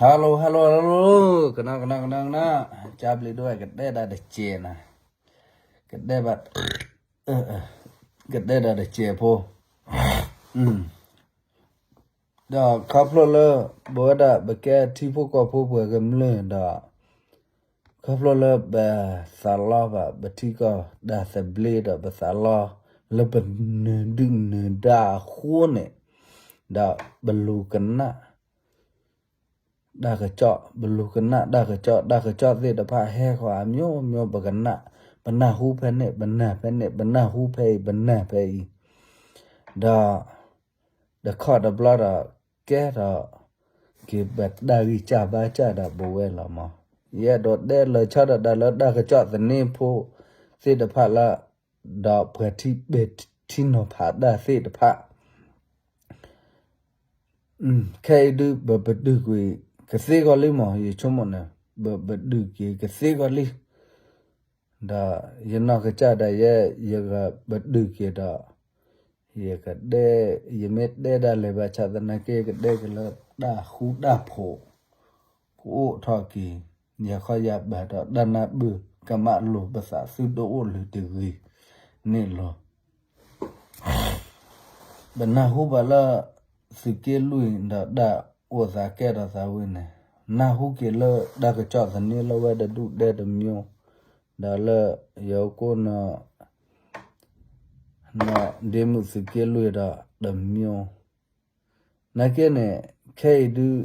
Hello hello hello, ကနၣ်ကနၣ်ကနၣ်ကနၣ်, ကၢ်ဘျံးဒိၣ်ဝဲ ကတဲဒၣ်တစဲးနၤ, ကတဲဘၣ်, ကတဲဒၣ်တစဲးဖိ, ဒီးခီဖျိလၢ ပဝဲဒၣ်ပကဲထံဖိကီၢ်ဖိပှၤကမျၢၢ်ဒီး ခီဖျိလၢပသးလီဘၣ် ပထံကီၢ်တၢ်သဘျ့ဒီး ပသးလီလၢပနၢၤဒုၣ်နၢၤဒါအဃိန့ၣ်, ဒီးပလူၤကနၣ် တၢ်ကစီၣ်, ပလူၤကနၣ်တၢ်ကစီၣ်, တၢ်ကစီၣ်သ့ၣ်တဖၣ်ဟဲဃီၤအမျိုးမျိုး ပကနၣ်, ပနၢ်ဟူဖဲန့ၣ် ပနၢ်ဖဲန့ၣ်, ပနၢ်ဟူဖဲအံၤ ပနၢ်ဖဲအံၤ, ဒီး တခီတဘျီဒီး ကဲထီၣ်က့ၤ ပတၢ်ဂံၢ်စၢ်ဘါစၢ်ဒီးပဝဲလီၤမး. ယအဲၣ်ဒိးတဲလၢာ်ဆီဒၣ်တၢ်လၢတၢ်ကစီၣ်သန့ဖိသ့ၣ်တဖၣ်လၢ ဒီးပှၤထံၣ်ဘၣ်ထံနီၤဖးတၢ်သ့ၣ်တဖၣ် ခဲအံၤဒုး ပပတုာ်ကွံာ်ကသ့ကီးလံမး, ယဆိကမိၣ်န့ၣ် ပပတုာ်က့ၤကသ့ကီးလံ. ဒီးယနီၢ်ကစၢ်ဒၣ်ယဲ ယကပတုာ်က့ၤဒီး ယကတဲ, ယမ့ၢ်တဲဒၣ်လဲာ်ဘၣ်ဆၣ်သနာ်က့ ကတဲက့ၤလၢတၢ်ဃူတၢ်ဖိး ကအိၣ်ထီၣ်က့ၤ ယၤခီယၤဘၣ်ဒီး တၢ်နၢ်ပၢၢ်ကမၣ်လိာ်ပသးသုတအိၣ်လၢၤတဂ့ၤန့ၣ်လီၤ. ပနၢ်ဟူဘၣ်လၢ သုးက့လွံၢ်ဒီးတၢ်အိၣ်သးကဲထီၣ်သးဝံၤန့ၣ်, နၢ်ဟူက့ၤလၢတၢ်ကစီၣ်သန့လၢဝဲတဒူၣ်ဒဲတမျိုး, ဒီးလၢယကိးနီၤ နီၢ်ဒ့မုၣ်သုးက့လွံၢ်ဒီးတမျိုး, နာ်က့န့ၣ် ခဲအံၤဒုး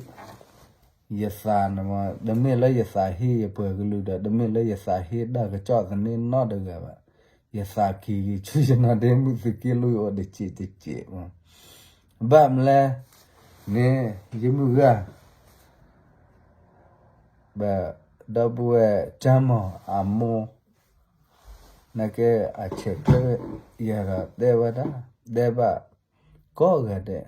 ယသးန့ၣ်မး တမ့ၢ်လၢယသးဟ့ယပှၤကလုာ်ဒီး တမ့ၢ်လၢယသးဟ့တၢ်ကစီၣ်သန့နီတဂၤဘၣ်. ယသးက့ၤက့ၤဆူယနီၢ်ဒ့မုၣ်သုးက့လွံၢ်အအိၣ်တစဲးတစဲးမး. ဘၣ်မနုၤလဲၣ်န့ၣ် ယမုၢ်ဂၤ ပဒီပုၢ်ဝဲၢ်ကၠၢမီၤအမိၢ် နာ်က့အဆဲးကျၢယၤဒီးတဲဝဲဒၣ် တဲဘၣ်ကိးဂၤဒဲး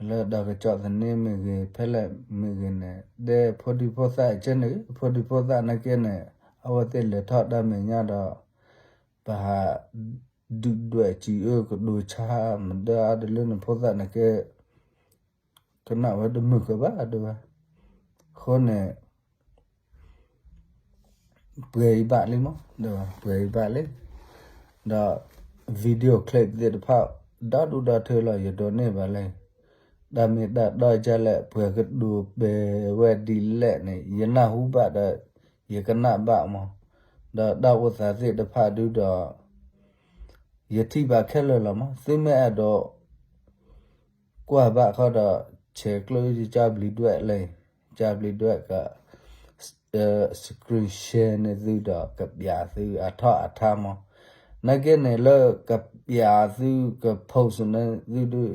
လၢတၢ်ကစီၣ်သန့မ့ၢ်ဂ့ၤ ဖဲလဲၣ်မ့ၢ်ဂ့ၤန့ၣ် တဲဖိဒံဖိသၣ်ကဲန့ၣ် ဖိဒံဖိသၣ်နာ်က့န့ၣ် အဝဲသ့ၣ်လဲၤထီၣ်တၢ်မဲာ်ညါဒီး ပဟးဒုၣ်ဒွဲၣ်စံးအၢကတိၤဆါ မတၤအါတလၢန့ၣ် ဖိသၣ်နာ်က့ ကနၣ်ဝဲတမုာ်ကဘၣ်ဒၣ်ဝဲ. အဃိန့ၣ် ပှဲၤအံၤဘၣ်လံမး, ပှဲၤအံၤဘၣ်လံ. ဒီး video clip သ့ၣ်တဖၣ် ဒီဒူၣ်ဒီထၢလီၤ ယဒိးန့ၢ်ဘၣ်လံ. တၢ်မ့ၢ်တၢ်တီဒ်လဲၣ် ပှၤကတိၤပှဲၤဝဲဒ်လဲၣ်န့ၣ် ယနၢ်ဟူဘၣ်ဒီး ယကနၣ်ဘၣ်မး. ဒီးတၢ်အိၣ်သးသ့ၣ်တဖၣ်ဒုဒီး ယထံၣ်ဘၣ်ခဲလၢာ်လီၤမး. သုမ့ၢ်အဲၣ်ဒိး ကွၢ်ဘၣ်ဃီဒီး ဆဲးကျၢယကၠၢ်ဘျံးဒွဲၣ်လံ. ကၠၢ်ဘျံးဒွဲၣ်က screen share န့ၢ်သုဒီး ကပျးသုအထီၣ်အထါမး. နာ်က့န့ၣ်လၢကပျးသုက post န့ၢ်သုဒုး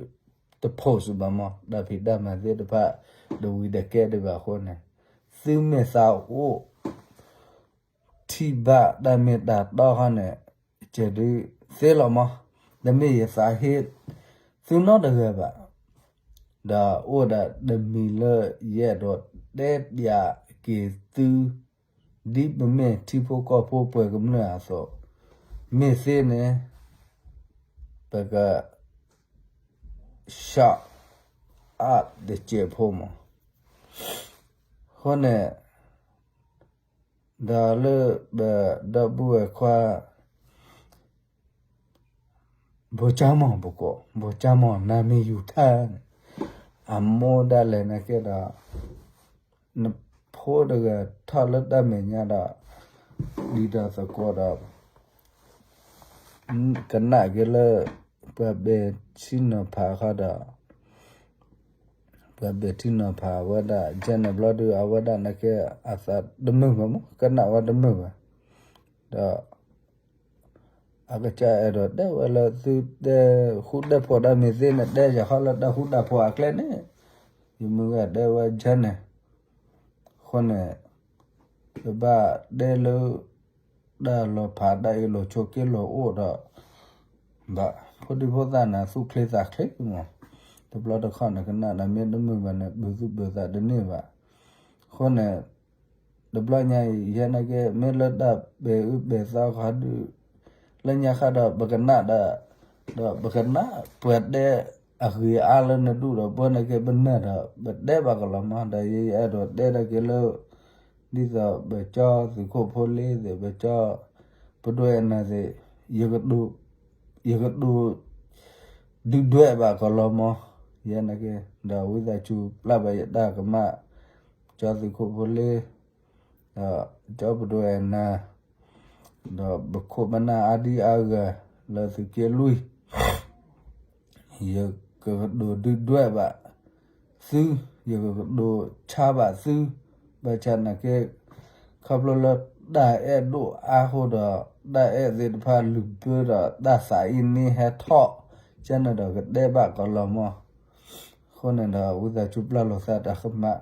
တ post ဘၣ်မး. တၢ်ဖံးတၢ်မၤသ့ၣ်တဖၣ် တဝံၤတကဲဒံးဘၣ်အဃိန့ၣ် သုမ့ၢ်သးအိၣ် ထံၣ်ဘၣ်တၢ်မ့ၢ်တၢ်တီဃီန့ၣ် ကဲဒုးသ့လီၤမး. တမ့ၢ်ယသးဟ့ သုနီတဂၤဘၣ်. ဒီးအိၣ်ဒၣ်တမံၤလၢယအဲၣ်ဒိးတဲပျးက့ၤသု ဒ်ပမ့ၢ်ထံဖိကီၢ်ဖိပှၤကမျၢၢ်အသိး, မ့ၢ်သ့န့ၣ် ပက shout out တစဲးဖိမး. အဃိန့ၣ် ဒီးလၢပဒီပုၢ်ဝဲၢ်ခွါ ဘိၣ်ကၠၢမီၤပကိး ဘိၣ်ကၠၢမီၤ နမ့ၢ်ယူၤထါန့ၣ် အမိၢ်ဒၣ်လဲာ်နာ်က့ဒီး နဖိတဂၤထီၣ်လၢတၢ်မဲာ်ညါဒီး ဒ်ဒီးသကိးဒီး ကနၣ်က့ၤလၢ ပှၤဘဲၤထံနီၤဖးဃီဒီး ပှၤဘဲၤထံနီၤဖးဝဲဒၣ် ကဲန့ၣ်ဘျီဒုး အဝဲဒၣ်နာ်က့ အသးတမုာ်ဘၣ်မး ကနၣ်ဝဲတမုာ်ဘၣ်. ဒီး အကစၢ်အဲၣ်ဒိးတဲဝဲလၢသုတဲဃူတဲဖိးတၢ်မ့ၢ်သ့န့ၣ် တဲယၤဃီလၢတၢ်ဃူတၢ်ဖိးအကျဲန့ၣ် ယမုၢ်ဂၤတဲဝဲကဲန့ၣ် အဃိန့ၣ် ပဘၣ်တဲလၢ တၢ်လီၤဖးတၢ်အ့ၣ်လိာ်ဆိးက့လိာ်အိၣ်ဒီး ဘၣ် ဖိဒံဖိသၣ်န့ၣ် သူၣ်ချ့သးချ့မး တဘျီတခီၣ်န့ၣ် ကနၣ်ဒီးမ့ၢ်တမုာ်ဘၣ်န့ၣ် ဘုသူၣ်ဘုသးတန့ၢ်ဘၣ်. အဃိန့ၣ် တဘျီညါအံၤ ယဲနာ်က့ မ့ၢ်လၢတၢ်ပဲာ်အၢပဲာ်သီခီဒုး လၢညါခါဒီး ပကနၣ်ဒီး ဒီးပကနၣ်ပှၤတဲ အဂ့ၤအါလၢနဒူၣ်ဒီး ပဝဲန့ၣ်က့ ပနၢ်ဒီး ပတဲဘၣ်ကလီၤမး ဒီးယအဲၣ်ဒိးတဲဒၣ်က့ၤလၢ ဒ်သိးပကၠီသုးခိၣ်ဖိလ့သ့ၣ် ပကၠီ ပဒိၣ်အဲၣ်နၤသ့ၣ် ယကဒိး ဒုၣ်ဒွဲၣ်ဘၣ်ကလီၤမး ယဲန့ၣ်က့ ဒီးဝံသးစူၤပျၢ်ဘၣ်ယတၢ်ကမၣ် ကၠီသုးခိၣ်ဖိလ့ ဒီးကၠီပဒိၣ်အဲၣ်နၤ ဒီးပခိၣ်ပနၢ်အါဒံအါဂၤ လၢသုးက့လွံၢ် ယကကဒိးဒုၣ်ဒွဲၣ်ဘၣ်သု, ယကကဒိးဆါဘၣ်သု, ဘၣ်ဆၣ်နာ်က့ ခီဖျိလၢတၢ်အဲၣ်ဒိၣ်အါဃိဒီး တၢ်အဲၣ်သ့ၣ်တဖၣ်လုၢ်ဘၢဒီး တၢ်သးအံၤန့ၣ်ဟဲထီၣ် ကန့ၣ်ဒီးကတဲဘၣ်ကီးလီၤမး, အဃိန့ၣ်ဒီး ဝံသးစူၤပျၢ်လိာ်သးတၢ်ကမၣ်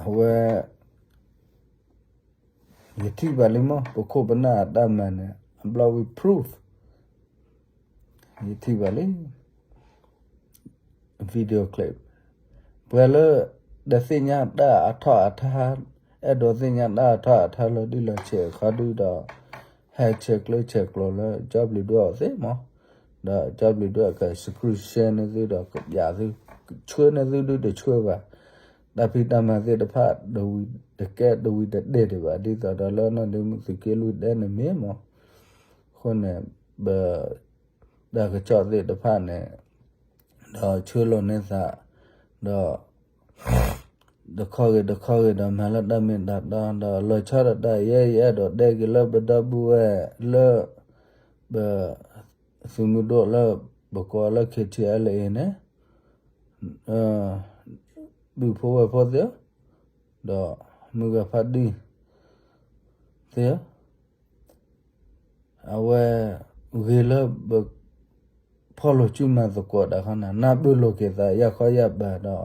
အဝဲ ယထံၣ်ဘၣ်လံမး ပခိၣ်ပနၢ်အတၢ်မၤန့ၣ် အဘျီဝံၤ proof ယထံၣ်ဘၣ်လံ video clip ပှၤလၢ တသ့ၣ်ညါတၢ်အထီၣ်အထါ အဲၣ်ဒိးသ့ၣ်ညါတၢ်အထီၣ်အထါလၢဒ်လဲၣ်ဆဲးခီဒုဒီး ဟဲဆဲးကျၢဆဲးကျိးလၢကၠီပျံၤဒွဲၣ်အီၤသ့မး, ဒီးကၠီပျံၤဒွဲၣ်က screen share န့ၢ်သုဒီးကပျးသု, ဆှၢန့ၢ်သုဒုတဆှၢဘၣ်, တၢ်ဖံးတၢ်မၤသ့ၣ်တဖၣ် တဝံၤတကဲတဝံၤတတဲာ်ဒံးဘၣ် ဒ်သိးဒီးလၢနီၢ်ဒ့မုၣ်သုးက့လွံၢ်တဲန့ၣ်မ့ၢ်မး, အဃိန့ၣ် ပ တၢ်ကစီၣ်သ့ၣ်တဖၣ်န့ၣ် ဒီးဆှၢလီၤန့ၢ်သး ဒီး တခီဂ့ၤတခီဂ့ၤဒီးမၤလၢတၢ်မ့ၢ်တၢ်တီ ဒီးလီၤဆီဒၣ်တၢ် ယဲယအဲၣ်ဒိးတဲက့ၤလၢပဒီပုၢ်ဝဲၢ်လၢ ပ သုးမုၢ်ဒိၣ်လၢ ပကိးလၢ KTLA န့ၣ် ပုၢ်ဖိဝဲၢ်ဖိသ့ၣ်ဧၢ, ဒီးမုၢ်ဂၤဖးဒံၣ်သ့ၣ်ဧၢ, အဝဲ ဂ့ၤလၢပ ဖီၣ်လိာ်စုမၤသကိးတၢ်ခီန့ၣ် နၢ်ပၢၢ်လိာ်က့ၤသးယၢ်ခီယၢ်ဘးဒီး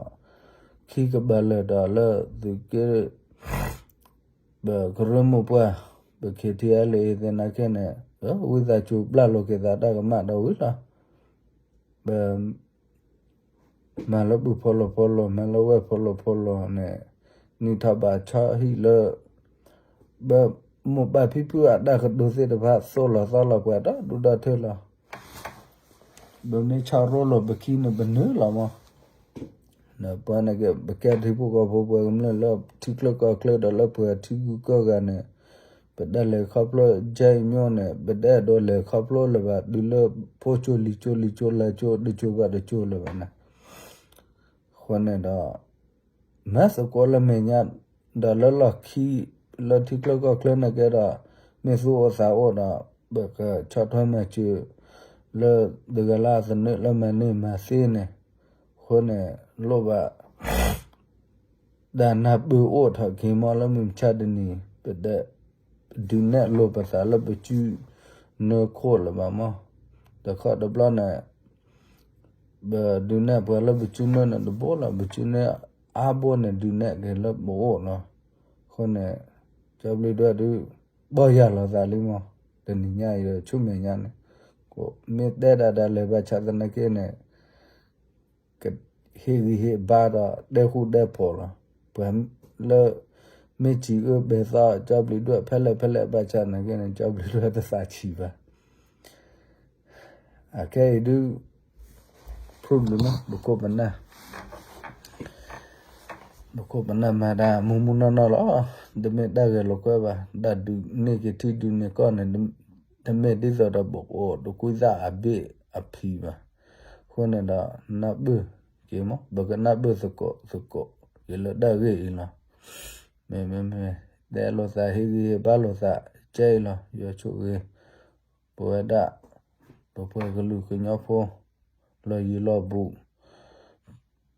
ခံကဘၣ်လၢာ်ဒီးလၢသုးက့ ပကရၢမိၢ်ပှၢ် ပ KTLA သနာ်က့န့ၣ် ဝံသးစူၤပျၢ်လိာ်က့ၤသးတၢ်ကမၣ်ဒီးဝံၤလီၤ. ပ မၤလၢပုၢ်ဖိလီၤဖိလီၤ မၤလၢဝဲၢ်ဖိလီၤဖိလီၤန့ၣ် နံၣ်ထီၣ်ဘၣ်ဆီဟံၣ်လၢ ပမိၢ်ပၢ်ဖံဖုအတၢ်ကတိၤသ့ၣ်တဖၣ် သိၣ်လီၤသီလီၤပှၤဒီဒူၣ်ဒီထၢလီၤ. ပမ့ၢ်ဆီရိလိာ်ပခံန့ၣ် ပနုာ်လီၤမး ဒီးပှၤန့ၣ်က့ ပကဲထံဖိကီၢ်ဖိပှၤကမျၢၢ်လၢထံချၢကီၢ်ချၢဒီးလၢပှၤထံဂုၤကီၢ်ဂၤန့ၣ် ပတလဲၤခီဖျိ ကဲအံၤမ့ၢ်န့ၣ် ပတအဲၣ်ဒိးလဲၤခီဖျိလၢၤဘၣ် တုၤလၢဖိကၠိလံၤကၠိလံၤကၠိလါကၠိတကၠိဘၣ်တကၠိလၢၤဘၣ်န့ၣ် အဃိန့ၣ်ဒီး မၤသကိးလၢမဲာ်ညါ ဒီးလၢလီၢ်ခံ လၢထံချၢကီၢ်ချၢန့ၣ်ကဲဒီး မ့ၢ်သူၣ်အိၣ်သးအိၣ်ဒီး ပကဆီၣ်ထွဲမၤစၢၤ လၢတဂၤလၢအသနၢၣ်လၢမၤန့ၢ်မၤသ့န့ၣ် အဃိန့ၣ် လိၣ်ဘၣ် တၢ်နၢ်ပၢၢ်အိၣ်ထီၣ်က့ၤမးလၢမုၢ်မဆါတနံၤ ပတဒုးနဲၣ်လိာ်ပသးလၢပစုနၢခိၣ်လၢၤဘၣ်မး, တခီတဘျီန့ၣ် ပဒုးနဲၣ်ပှၤလၢပစုနၢန့ၣ်တဘိလီၤ, ပစုနၢအါဘိန့ၣ် ဒုးနဲၣ်က့ၤလၢပအိၣ်လီၤ. အဃိန့ၣ် ကၠီဘျုးဒွဲၣ်ဒုး ဘီၣ်ယၢ်လီၤသးလံမး, တနံၤညါအံၤဒီးဆူမဲာ်ညါန့ၣ် မ့ၢ်တဲဒၣ်ဒၣ်လဲာ်ဘၣ်ဆၣ်သနာ်က့န့ၣ် ကဟ့ၣ်ဂံၢ်ဟ့ၣ်ဘါဒီးတဲဃူတဲဖိးလီၤ. ပှၤလၢ မ့ၢ်စံးအၢဘဲသီ ကၠီဘျုးဒွဲၣ်ဖဲလဲၣ်ဖဲလဲၣ်ဘၣ်ဆၣ်နာ်က့န့ၣ် ကၠီဘျုးဒွဲၣ်တသးဆံးဘၣ်. အခဲအံၤဒုး ဖုၣ်ဘျုးမး ပခိၣ်ပနၢ် ပခိၣ်ပနၢ်မၤတၢ်မုၢ်မုၢ်နီၢ်နီၢ်လီၤ. တမ့ၢ်တၢ်ဂဲၤလိာ်ကွဲဘၣ်. တၢ်ဒုးန့ၢ်က့ၤထံဒုးန့ၢ်ကီၢ်န့ၣ် တမ့ၢ်ဒ်သိးဒီးပအိၣ်တကွံသၣ်အဘ့ၣ်အဖံးဘၣ်. အဃိန့ၣ်ဒီး နၢ်ပၢၢ်က့ၤမး ပကနၢ်ပၢၢ်သကိးသကိးက့ၤလၢတၢ်ဂ့ၢ်အံၤလီၤ. မ့မ့မ့ၢ် တဲလိာ်သးဟ့ၣ်ဂံၢ်ဟ့ၣ်ဘါလိာ်သး ကဲအံၤလီၤ. ယွၤဆိၣ်ဂ့ၤ ပဝဲဒၣ် ပပှၤကလုာ်ကညီဖိ လီၢ်ယံၤလီၢ်ဘူး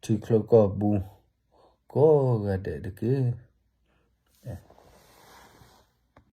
ထံချၢကီၢ်ပူၤ ကိးဂၤဒဲးတက့ၢ်.